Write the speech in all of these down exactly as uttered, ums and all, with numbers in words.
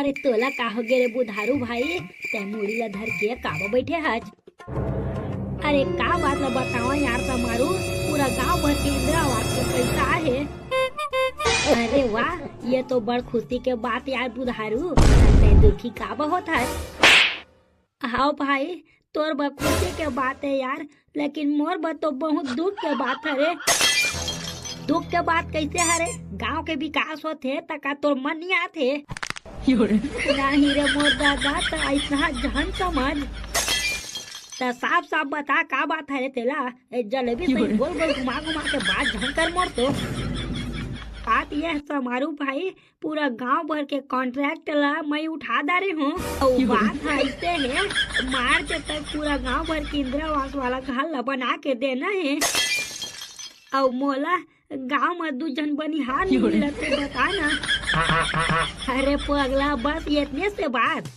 ए, तोला का हो गे रे बुधारू भाई? तै मुड़ी ला धर के काबर बैठे हच? अरे का बात ला बतावा यार समारू, पूरा गांव भर के इंदिरा आवास के पैसा आहे। अरे वाह, ये तो बड़ खुशी के बात यार बुधारू। तै दुखी काबर होत हच? हाव भाई, तोर बर खुशी के बात हे यार, लेकिन मोर बर तो बहुत दुख के बात हरे। दुख के बात कैसे हरे? गांव के विकास होत हे, त का तोर मन नहीं आत हे? नहीं रे मोर दादा, त ऐसा झन समझ। त साफ साफ बता, का बात हरे तेला? ए, जलेबी सही गोल गोल घुमा घुमा के बात झन कर मोर तो। बात ये हे समारू भाई, पूरा गांव भर के कॉन्ट्रैक्ट ला मैं उठा डारे हूँ। अउ बात ह अइसे हे, मार्च तक पूरा गांव भर के इंदिरा आवास वाला घर ला बना के देना हे। अउ मोला गांव म दू झन बनिहार नहीं मिलत हे, बता ना। अरे पगला, बस इतने से बात।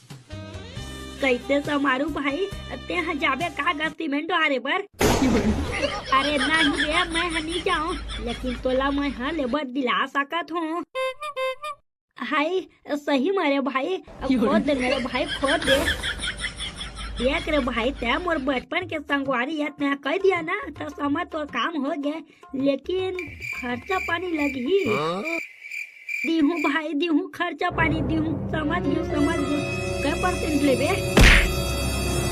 कैसे समारू भाई, तें ह जाबे का गा सीमेंट आरे बर? अरे नहीं रे, मैं ह नहीं जाऊं, लेकिन तोला मैं ह लेबर दिला सकत हूँ। हाय, सही में रे भाई, खोद दे मेरे भाई, खोद दे। देख रे भाई, तै मोर बचपन के संगवारी हे, तै कह दिया ना, त समझ तोर काम हो गया, लेकिन खर्चा पानी लगही। हाँ? दीहूं भाई, दीहूं, खर्चा पानी दीहूं, समझ गयो, समझ गयो। कै परसेंट लेबे?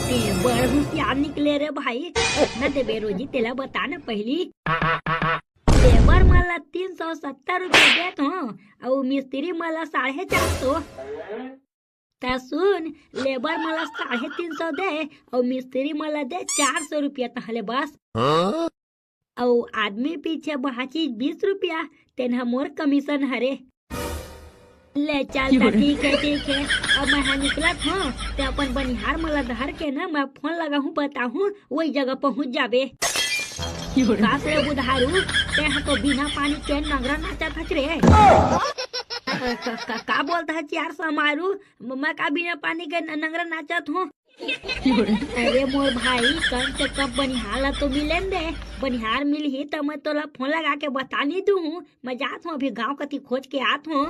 ते बड़ होशियार निकले रे भाई। कितना देबे रोजी, तेला बता ना पहली। लेबर मन ला तीन सौ सत्तर रुपया देत हों, अउ मिस्त्री मन ला साढ़े चार सौ। त सुन, लेबर मन ला साढ़े तीन सौ दे, अउ मिस्त्री मन ला दे चार सौ रुपया, तहले बस। हाँ? अउ आदमी पीछे बांचिस बीस रुपया, तेन ह मोर कमीशन हरे। ले चल त ठीक हे, ठीक हे, अब मैं ह निकलत हों, ते अपन बनिहार मन ला धर के ना, मैं फोन लगाहूं, बताहूं, वही जगह पहुंच जाबे। कास रे बुधारू, ते ह तो बिना पानी के नंगरा नाचत हच रे। का, का, का बोलत हच यार समारू? म-, मैं का बिना पानी के न-, नंगरा नाचत हों? अरे मोर भाई, कम से कम बनिहार ला तो मिलेन दे। बनिहार मिलही त मैं तोला फोन लगा के बता नहीं दूहूं। मैं जात हों, अभी गांव कती खोज के आत हों।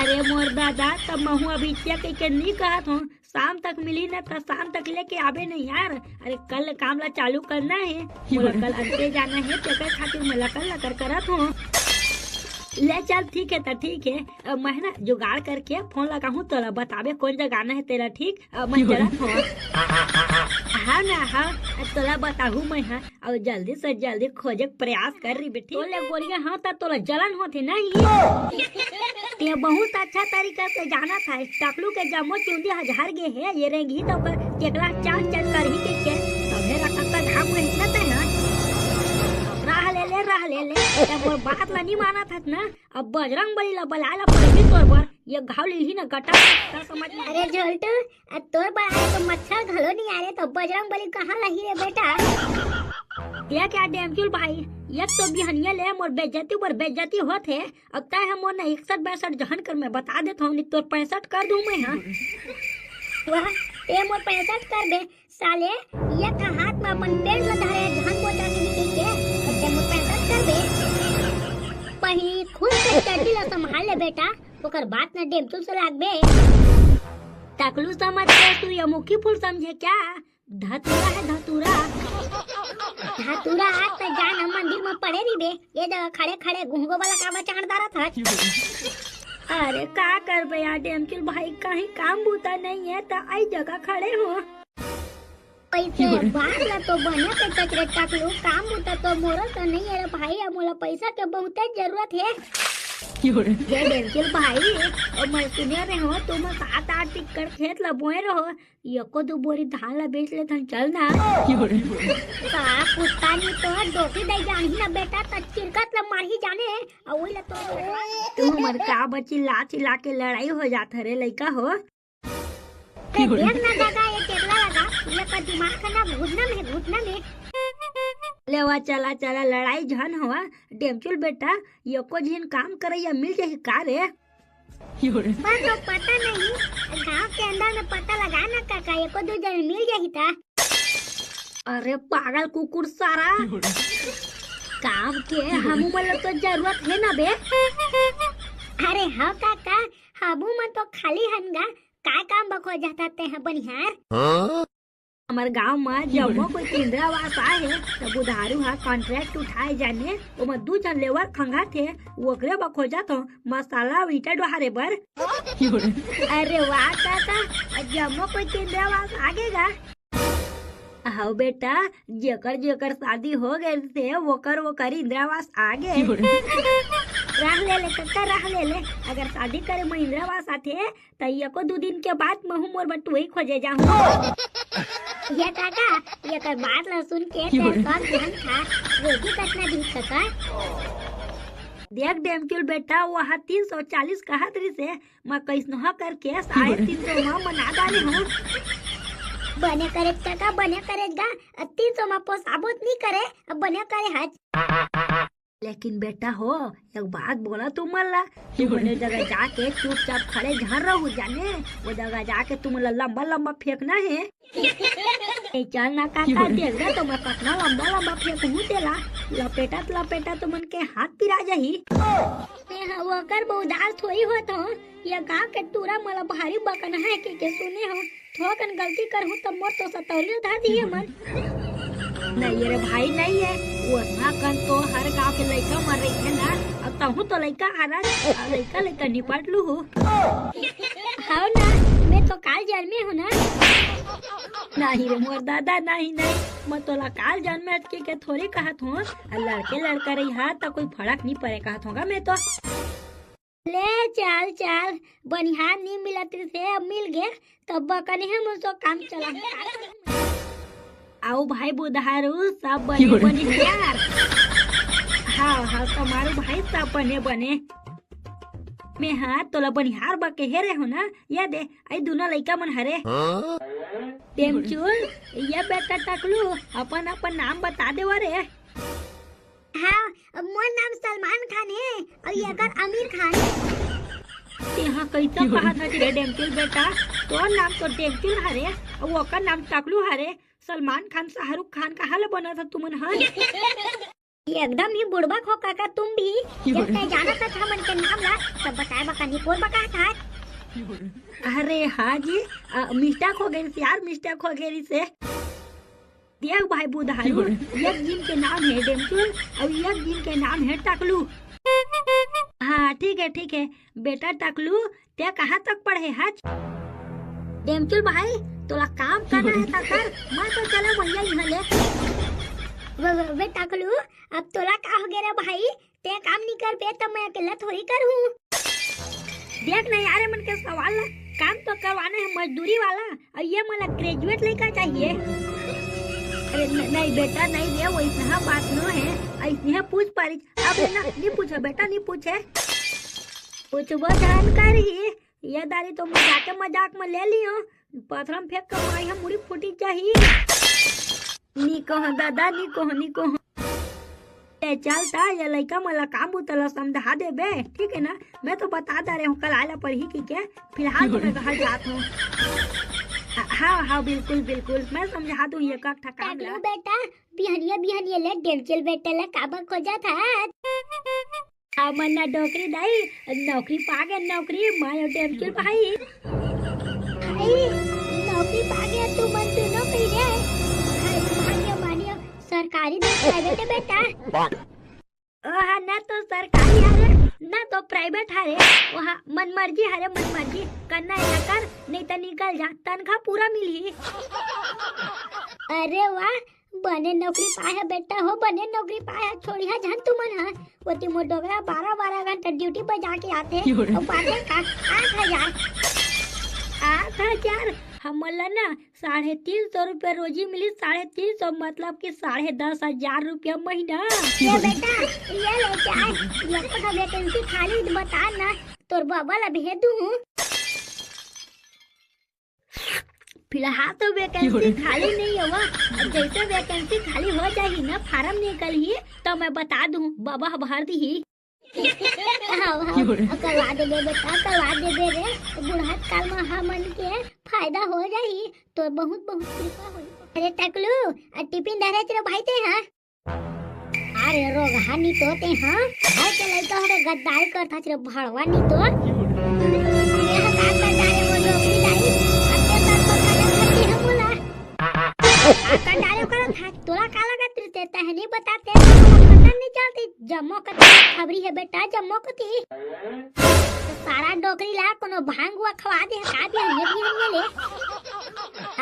अरे मोर दादा, तब महूं अभी चेक के नहीं कहत हों, शाम तक मिली ना, त शाम तक लेके आबे नहीं यार। अरे कल काम ला चालू करना हे, मोला कल अंते जाना हे, तेकर खातिर मोला कल लकर करत हों। ले चल, ठीक हे त, ठीक हे। अब मैं ना जुगाड़ करके फोन लगाहूं, तोला बताबे कौन जगह आना हे तेला, ठीक? अब मैं चलत हों। हाँ ना, हाँ, तोला बताहूं मैं, हाँ। अउ जल्दी से जल्दी खोजे के प्रयास कर रही बेटी। तोले गोरिया, हाँ, त तोला जलन होथे नहीं। ते बहुत अच्छा तरीका से जानत हस, टकलू के जम्मो चुंदी ह झर गे हे, ये रेंगही त ओकर टेकला चाट चाट करही कहिके, तभे रटक्का घाम रहिस ना तैं ह। रह ले ले, रह ले ले, ते मोर बात ला नहीं मानत हस ना, अब बजरंग बली ला बलाय ला पड़ही तोर बर, ये घाव लिही ना गटा, का समझ में? अरे झोलटू, आ तोर बर आए तो मच्छर घलो नहीं आ रे, तो बजरंग बली कहाँ लही रे बेटा? देख यार डेमचुल भाई, एक तो बिहनिया ले मोर बेइज्जती ऊपर बेइज्जती होत हे, अब तैं ह मोर ना इकसठ बासठ जहन कर, मैं बता देत हूँ, नहीं तोर पैंसठ कर दूँ मैं, हाँ। वाह, ते मोर पैंसठ कर बे, साले, एक हाथ में अपन पेट ला धरे, धन बोचा के निकल के, अब ते मोर पैंसठ कर बे। पही खुद के चड्डी ला संभाल ले बेटा, ओकर बात न डेमचुल से लागबे। टकलू समझ के तू ये मुखी फूल समझे क्या? धतूरा हे धतूरा। धतूरा आज त जान हम मंदिर में पड़े रहिबे, ये जगह खड़े खड़े घुंघो वाला का बचान डारत हच। अरे का करबे यार डेमचुल भाई, कहीं काम बूता नहीं हे त आई जगह खड़े हों। पैसे बात ला तो बने के कचरे टकलू, काम बूता तो मोरो तो नहीं हे रे भाई, अब मोला पैसा के बहुते जरूरत हे। ये डेमचुल भाई, अब मैं सुने रहे हों, तुम सात आठ एकड़ खेत ला बोए रहो, एको दू बोरी धान ला बेच लेथन, चल ना। का कुत्ता नहीं तो डोकी दे जानही ना बेटा, त चिरकत ला मारही जाने, आ वही ला तो तू मन का बची ला चिल्ला के लड़ाई हो जात हरे लइका हो। ते देख ना दादा, ये टेकला लगा, ये का दिमाग है ना घुटना में, घुटना में। लेवा चला चला, लड़ाई झन होवा, डेमचुल बेटा, एको झिन काम करैया मिल जाही का रे? पर तो पता नहीं, गांव के अंदर में पता लगा ना काका, एको दू जन मिल जाही ता। अरे पागल कुकुर सारा, काम के हमू मन ला तो जरूरत हे ना बे। अरे हाँ काका, आबू मन तो खाली हन गा, काय काम बर खोजत हस तेहा बनिहार? हाँ? हमर गांव म जम्मो कोई के इंदिरा आवास आए हे, त बुधारू ह कॉन्ट्रैक्ट उठाए जाने, ओमा दू झन लेबर खंगाथे, ओकरे बर खोजत हों, मसाला अउ ईंटा डोहारे बर। अरे वाह काका, जम्मो कोई के इंदिरा आवास आगे गा। हव बेटा, जेकर जेकर शादी हो गए से ओकर ओकर इंदिरा आवास आगे। रह ले ले कक्का, रह ले ले। अगर शादी करे म इंदिरा आवास आथे, त एको दू दिन के बाद महू मोर बर टुई खोजे जाहूं। ये काका, एकर बात ला सुन के तैं सब जान खा, रोटी कतना दिन कका? देख डेमचुल बेटा, वो हा तीन सौ चालीस कहत रिसे, मैं कइसनो हा करके साढ़े तीन सौ मा मना डाले हूँ। बने करे काका, बने करे गा, तीन सौ मा पोसाबो त नहीं करे, अब बने करे हच। लेकिन बेटा हो, एक बात बोला तुमन ला, तुमन ओ जगह जाके चुपचाप खड़े झन रहू जाने, ओ जगह जाके तुमन ला लंबा लंबा फेंकना हे। ए, चल ना काका, देख ना तो मैं कतना लंबा लंबा फेंकहूं तेला, लपेटत लपेटत तुमन के हाथ पिरा जाही। मैं हा ओकर बर उदास थोड़ी होत हों, ये गांव के टूरा मोला भारी बकना हे के, के सुने हों, थोकन गलती करहूं त मोर तो सतौलियो धर दिही मन। नहीं रे भाई, नहीं हे। ओतना कन तो हर गांव के लइका मन रहिथे ना, अब तहूं तो लइका हरस, अब लइका लइका निपट लूहू। हव ना, मैं तो काल जनमे हों ना। नहीं रे मोर दादा, नहीं, नहीं, मैं तोला काल जनमे हच के, के थोड़ी कहत हों, आ लड़के लड़का रही हा त कोई फरक नहीं परे कहत हों गा मैं तो। ले चल चल, बनिहार नी मिलत रिसे, अब मिल गे, तब बकने हे मुझको काम चला। आओ भाई बुधारू, सब बने बने हे यार। हाँ हाँ, समारू भाई, सब बने बने। मैं हा तोला बनिहार बर कहे रहे हों ना, ये दे, आई दूनों लइका मन हरे। डेमचुल, ये बेटा टकलू, अपन अपन नाम बता देवा रे। हाँ, मोर नाम सलमान खान हे अउ एकर आमिर खान। तेहा कइसे कहत हस रे डेमचुल बेटा? तोर नाम तो डेमचुल हरे अउ ओकर नाम टकलू हरे। सलमान खान, शाहरुख खान कहाँ ले बनत हव तुमन ह? एकदम ही बुड़बक हो काका तुम भी। जब तैं जानत हस हमन के नाम ला, तब बताए बका निपोर बका था। अरे हाँ जी, मिस्टेक हो गई यार, मिस्टेक हो गई से। देख भाई बुधारू, एक झिन के नाम हे डेमचुल अउ एक झिन के नाम हे टकलू। हाँ ठीक हे, ठीक हे। बेटा टकलू, तैं कहाँ तक पढ़े हच? डेमचुल भाई, तोला काम करना हे त कर, मैं तो चला भैया इहाँ ले। वे, वे, वे टकलू, अब तोला का हो गे रे भाई? तैं काम नहीं करबे त मैं अकेला थोड़ी करहूँ। देख ना यार, मन के सवाल ला, काम तो करवाना हे मजदूरी वाला, अउ ये मोला ग्रेजुएट लइका चाहिए। अरे न-, नहीं बेटा, नहीं रे, वो अइसना बात नो हे, अइसने पूछ पारिस। अब ना, नहीं पूछे बेटा, नहीं पूछे। पूछबो झन करही, ये दारी तो मजाक मजाक में ले लियो, पथरा म फेंक के माई हम मुड़ी फूटी जाही। नी कहो दादा, नी कहो, नी कहो। ए, चल ता, ये लइका मन ला काम बुता ला समझा देबे, ठीक हे ना? मैं तो बता दे रहे हूँ, कल आए ला पड़ही की के, फिलहाल तो मैं घर जात हूँ। हाँ, हाँ, बिल्कुल, बिल्कुल, मैं समझा दूँ ये का ठा काम ला। बेटा, बिहनिया, बिहनिया ले डेमचुल बेटा ला काबर खोजत हस? हमन ना डोकरी दाई, नौकरी पा गे, नौकरी, मैं अउ डेमचुल भाई। भाई, नौकरी पा गे, तुमन दूनों कहीं रे। भाई, मानियो, मानियो, सरकारी दे प्राइवेट बेटा। ओहा ना तो सरकारी हरे, ना तो प्राइवेट हरे, ओहा मनमर्जी हरे, मनमर्जी। करना हे त कर, नहीं त निकल जा, तनखा पूरा मिलही। अरे वाह, बने नौकरी पाए हे बेटा हो, बने नौकरी पाए हे, छोड़िहा झन तुमन ह। ओती मोर डोकरा बारह बारह घंटा ड्यूटी पर जाके आथे, अउ पाथे का आठ हजार। आठ हजार? हमन ला ना साढ़े तीन सौ रुपया रोजी मिली, साढ़े तीन सौ मतलब कि साढ़े दस हजार रुपया महीना। ए बेटा, ये ले चाय, ये तो वैकेंसी खाली बता ना, तोर बाबा ला भेज दूँ। फिलहाल तो वैकेंसी खाली नहीं हवा। जैसे वैकेंसी खाली हो जाही ना, फार्म निकलही, तो मैं बता दूँ, बाबा ह भर दिही। हाँ, हाँ, करवा देबे बेटा, करवा देबे रे। बुढ़त काल में हमन के फायदा हो जाही, तो बहुत बहुत कृपा होही। अरे टकलू, आ टिफिन धरे रे भाई ते, हाँ? अरे रोगहा नी तो ते, हाँ? घर के लइका हो के गद्दारी करत हस रे भड़वा नी तो। आकर डाले वो डोकरी दाई, अब के सर पर कदम रखी है बोला। आकर डाले ओकर था, तोला का लगत रहिसे, तहनी बताते, पता नहीं चलती, जम्मो कती खबरी है बेटा, जम्मो कती। सारा डोकरी ला कोनो भांग हुआ खवा दे, का भी हमें भी हमें ले।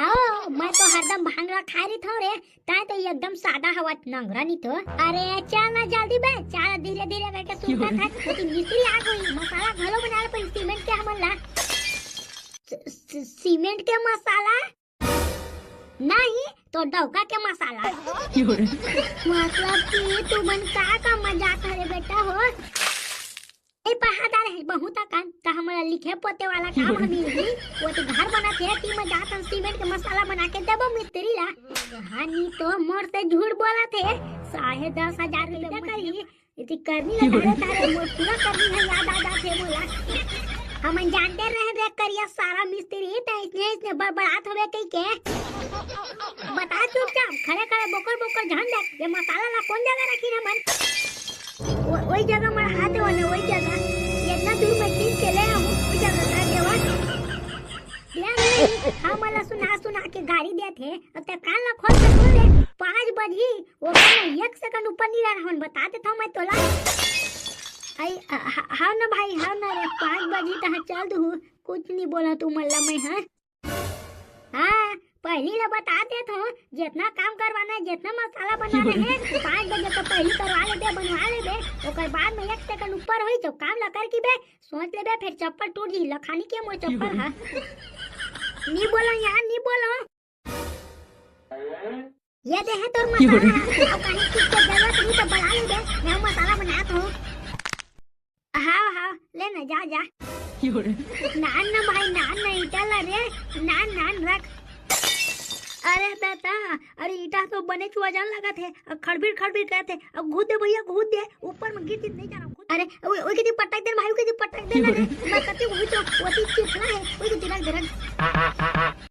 आओ, मैं तो हरदम भांग ला खा रही था रे, ताय तो एकदम सादा हवत नंगरा नी तो। अरे चल ना जल्दी बे, चल धीरे धीरे करके सूखा था। ओती मिस्त्री आ गई, मसाला घलो बनाए ल पड़ी सीमेंट के हमन ला। स-, स-, सीमेंट के मसाला? नहीं, तो डौका के मसाला। मतलब कि तुमन का का मजाक करे बेटा हो? ए पहादार है बहुत अकन, त हमला लिखे पोते वाला काम हमी ही। वो तो घर बनात हे, ती मैं जात हन सीमेंट के मसाला बना के देबो मिस्त्री ला। हाँ, नी तो मोर से झूठ बोलत हे, साढ़े दस हजार रुपया करी। इति करनी ला तारे तारे मोर पूरा करनी है, याद आ जात हे मोला। हमन जानते रहे बे करिया सारा मिस्त्री, त इसने इसने बड़बड़ात हवे कही के। बता चुपचाप, खड़े खड़े बोकर बोकर जान दे, ये मसाला ला कौन जगह रखी हमन? वो, वही जगह मर हाथ है, वही जगह। इतना दूर मैं खींच के ले आऊँ, वही जगह कर देवा। ले नहीं, हमन ला सुना सुना के गारी देत हे, अब ते कान ला खोल के सुन ले, पाँच बजी, वो एक सेकंड ऊपर नहीं रहना, हमन बता देत हूँ मैं तोला। आई, ह-, ह-, हाँ ना भाई, हाँ ना रे, पाँच बजी तहाँ चल दू, कुछ नहीं बोला तू मल्ला मैं, हाँ? हाँ, पहली ला बता देत हूँ, जितना काम करवाना है, जितना मसाला बनवाना है, पाँच बजे तो पहली करवा लेबे, बनवा लेबे, ओकर बाद में एक सेकंड ऊपर होई तो काम ला कर की बे, सोच लेबे, फिर चप्पल टूट जी, लखानी के मोर चप्पल हा। नी बोलो यार, नी बोलो। ये दे है तोर मसाला, अब कहीं चीज के जरूरत नहीं तो बना लेबे, मैं मसाला बनात हूँ। हाँ, हाँ, ले ना, जा, जा। नान ना भाई, नान ना, ईटा ला रे, नान, नान रख। अरे दादा, अरे ईटा तो बने वजन लगत हे, अब खड़बिड़ खड़बिड़ करत हे, अब घूद दे भैया, घूद दे, ऊपर में गिर गिर नहीं जाना। अरे, वो, वो किती पटक दे भाई, वो किती पटक दे ना रे, मैं कति वही तो, वो ती चिखला है, वो किती रख दे, रख।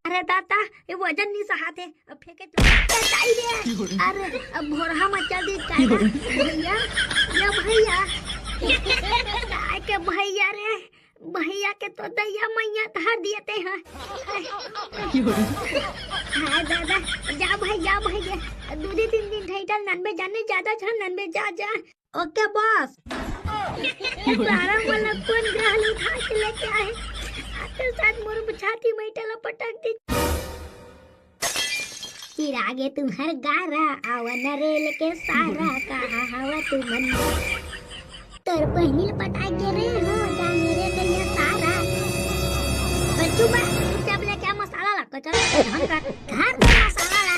अरे दादा, ये वजन नहीं सहात हे, अब फेंके तो, ए, दाई रे। अरे, अब भोरहा मचा दी, काहे ना? भैया, या भैया। काय के भैया रे, भैया के तो दैया मैया धर दिए ते, हाँ। हाय दादा, जा भाई, जा भाई, जा। दू दिन, तीन दिन ठैठल ननबे जाने, ज्यादा झन ननबे, जा, जा। ओके बॉस। ये सारा वाला कौन ग्रह उठा के लेके आए? आते साथ मोर छाती में ईटा ला पटक दी। चिरागे तुम्हर गारा, आवा न रेल के सारा, कहाँ हवा तुमन? तोर बहिनी ल पटा के रे हो, जाने रे गैया सारा। बच्चू बा, चुपचाप लेके आ मसाला ला, कचरा के धन कर। घर में मसाला ला,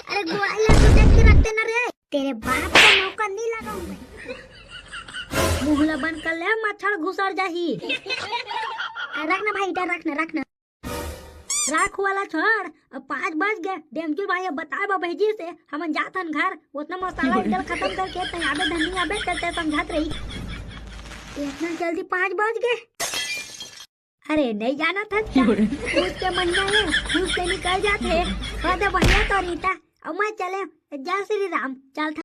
अरे गोवाई ला तो देख के रखते न रे। तेरे बाप का नौकर नहीं लगाऊं मैं। मुंह ला बंद कर ले, मच्छर घुसर जाही। आ, रख ना भाई, इधर रख ना, रख ना। राख वाला छोड़, अब पाँच बज गए। डेमचू भाई, अब बताए बा भैजी से, हमन जात हन घर, उतना मसाला इधर खत्म करके तैं आबे धनी आबे ते, ते समझात रही। इतना जल्दी पाँच बज गए? अरे, नहीं जाना था क्या? पूस के महीना है, पूस के निकल जात हे। कह दे भैया तो रीता, अब मैं चले, जय श्री राम, चल था।